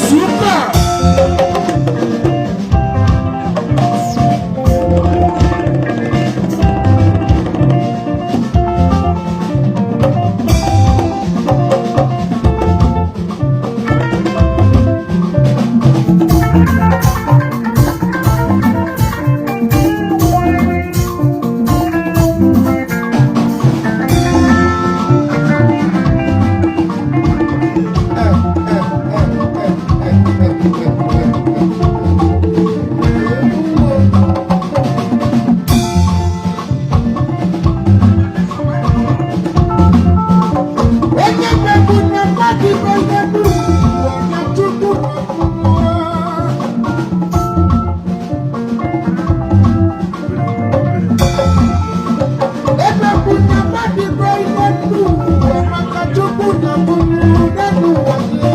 Super! Onye mmegbu na mmadụ ibe ya n'ụwa na Chukwu na-ekwuwa. Emegbu na mmadụ ibe ya n'ụwa maka Chukwu na-ekwuwa n'ụwa ya.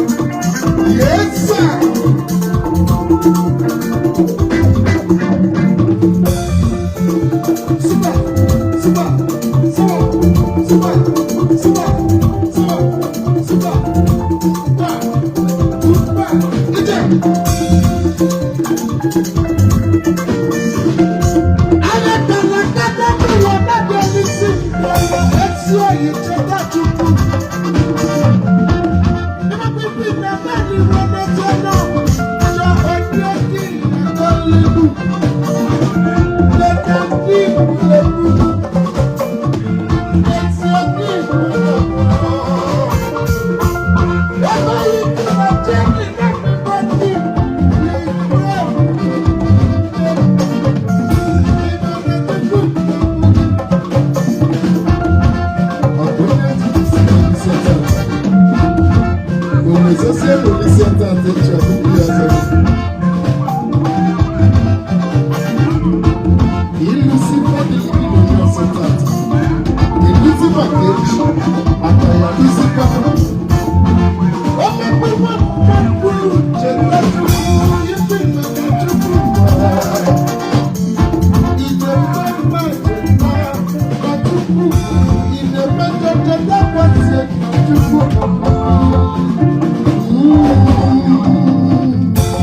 Yes, sir. Super, super, super, super, super, super, super, super, super. Ije. Alakalakata mi wọ nábẹ́ ní sí ìgbọ̀wọ́ etí òyì cheta Chukwu. Nígbà pípí nàbẹ́ ni wọ́n mẹ́tọ́ náà ṣọ ojú òkè ìyàtọ̀ lébù. Lẹ́tọ̀ kí ìlébù. Etí òkè ìgbọ̀wọ́. Ẹgbẹ́ yìí kí wọ́n jẹ́ kí náà fi bọ́ ní ìlú. Thank you.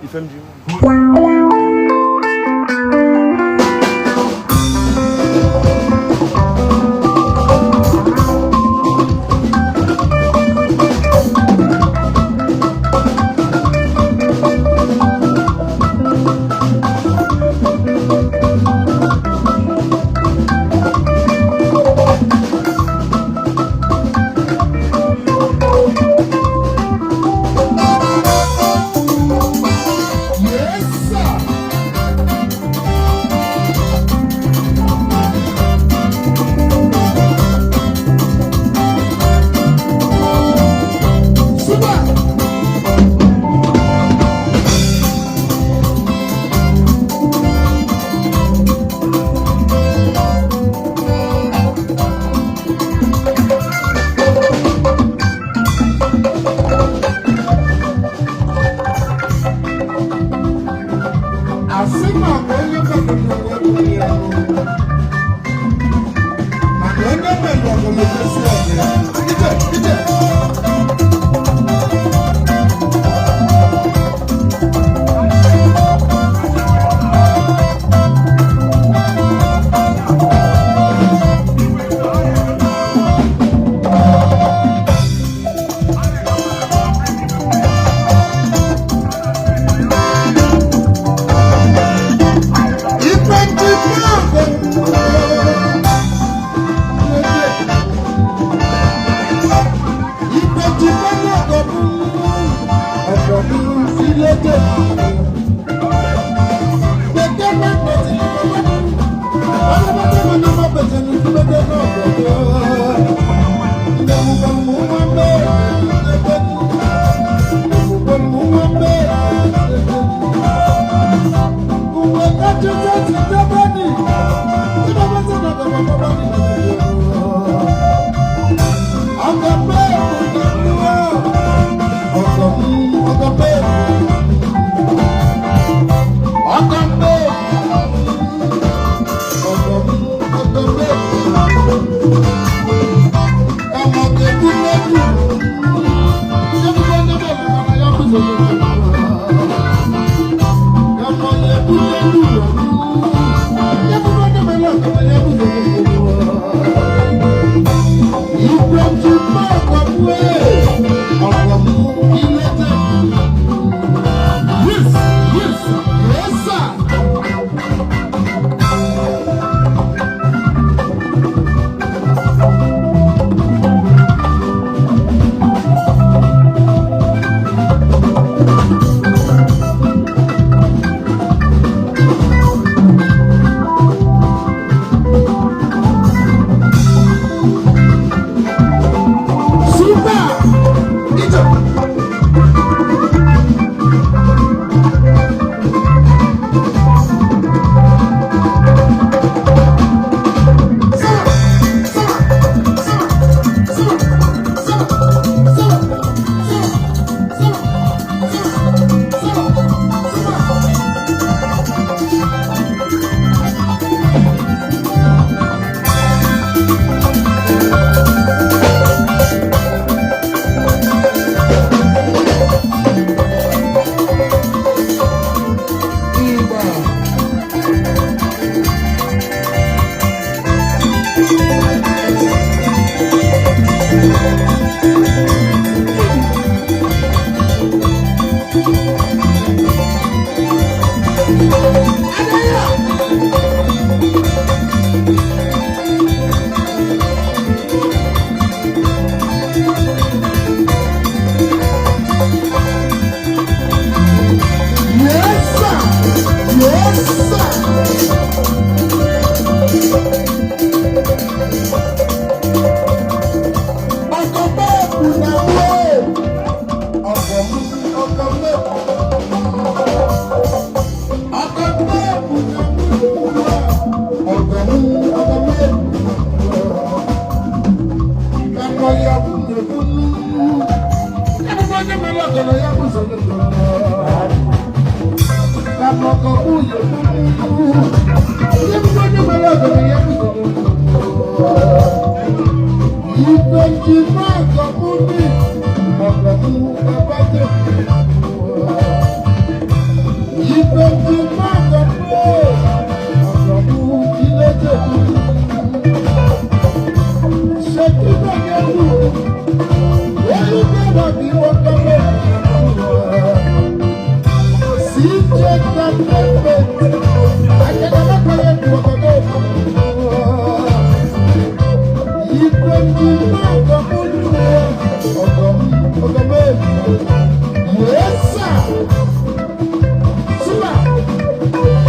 Ifemji. Yes, sir. Super. Asị ma ọ bụ onye mepụtara egwu ya mana onye mere ọgọlọgosi ọgụ ya. Ije, ije. Ife ndị mmadụ ife ndị mmadụ ọ̀pọ̀ mú sílédè. Gbẹ̀gbẹ́ máa ń pèsè ní ọmọ ọlọ́mọdé mi ní ọmọ pèsè ní sílédè náà gbọ̀gbọ́. Ìdẹ̀mùgbọ̀mù wọn bẹ́ẹ̀ ìdẹ̀mùgbọ̀mù wọn bẹ́ẹ̀ ìdẹ̀mùgbọ̀mù. Yes, yes, yes, sir. Super! Ije! Igba. Yes, sir. Yes, sir. Ọkọ̀ bẹ́ẹ̀ kù náà wé. Ọkọ̀ mú ọkọ̀ bẹ́ẹ̀. Ọkọ̀ bẹ́ẹ̀ kù náà wé. Ọkọ̀ mú ọkọ̀ bẹ́ẹ̀. Kakọ ya kú ní kúnú. Kakọ ya mẹ́lẹ̀ ọ̀gọ̀dọ̀ ya kú sọ̀rọ̀ sọ̀rọ̀. Kakọ kú yẹ kúnú. Yẹ kú ní mẹ́lẹ̀ ọ̀gọ̀dọ̀ ya kú sọ̀rọ̀ sọ̀rọ̀. Ìfẹ̀jì máa kọ̀ fún mi, ọ̀pọ̀ mú bàbá tẹ̀. Yes, sir. Super.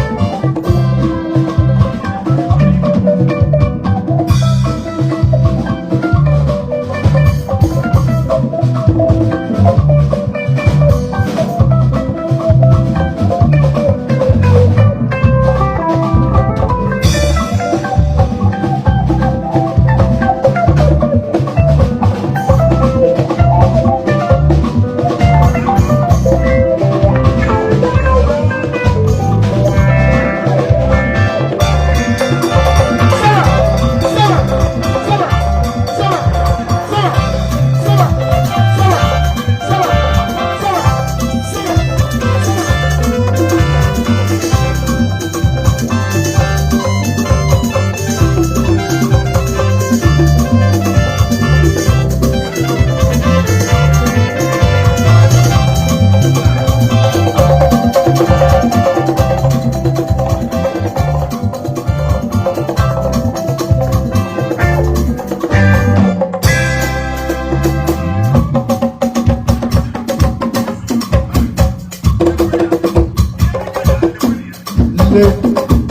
Le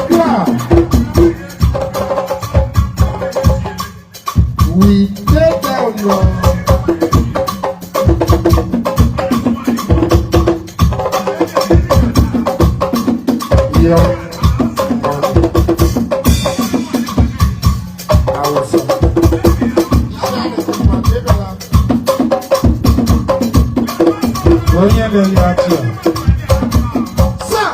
gars. We take down your. Your. Onye na-enye achị a. Sir!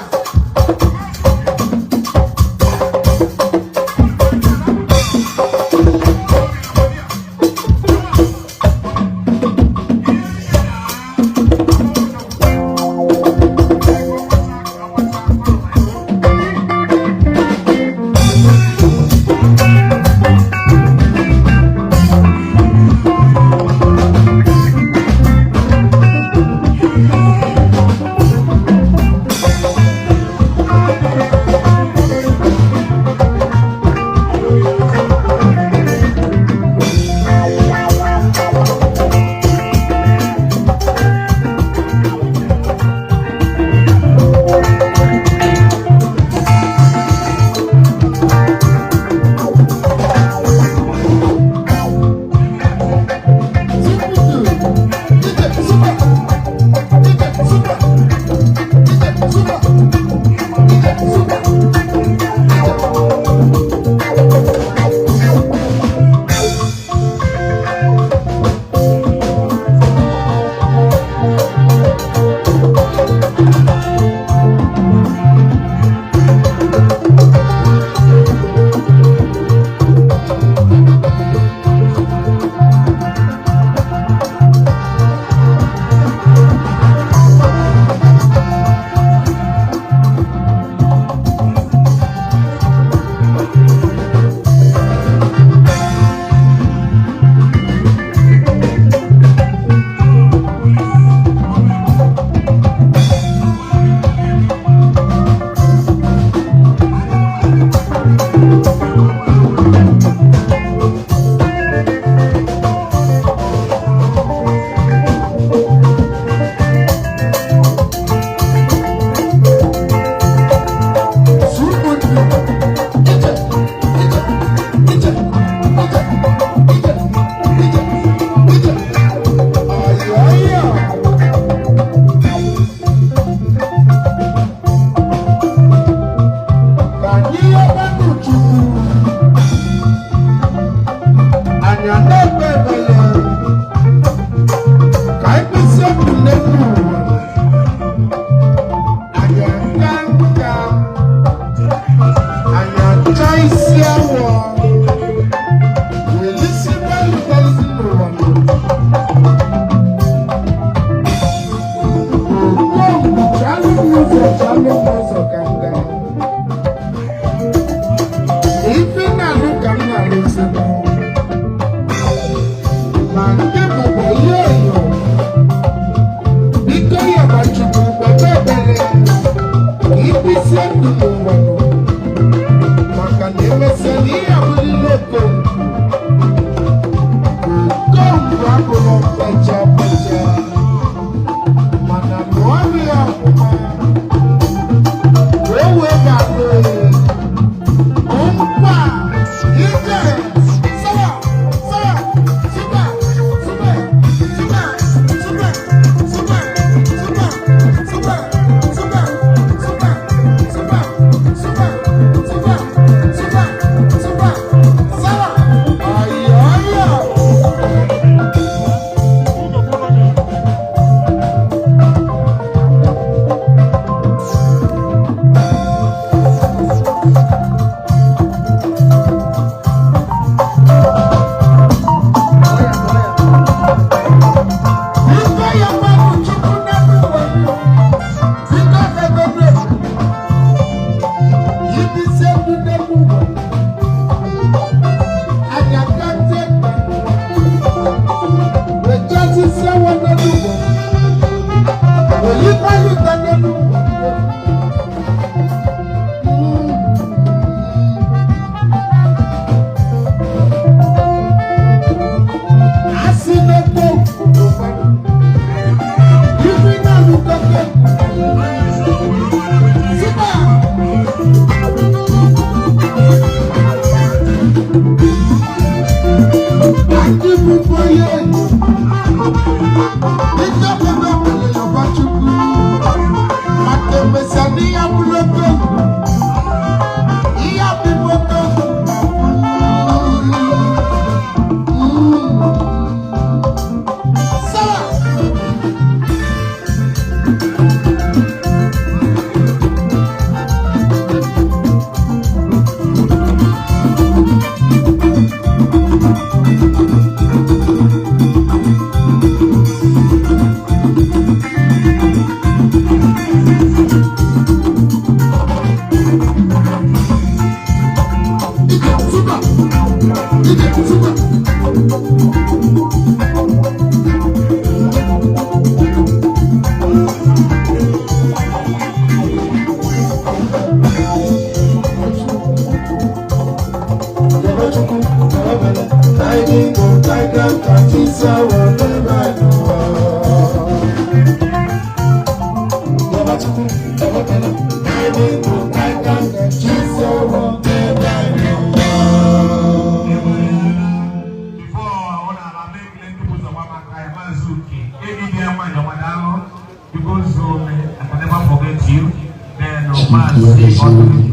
Because I can never forget you. Then, Maazị.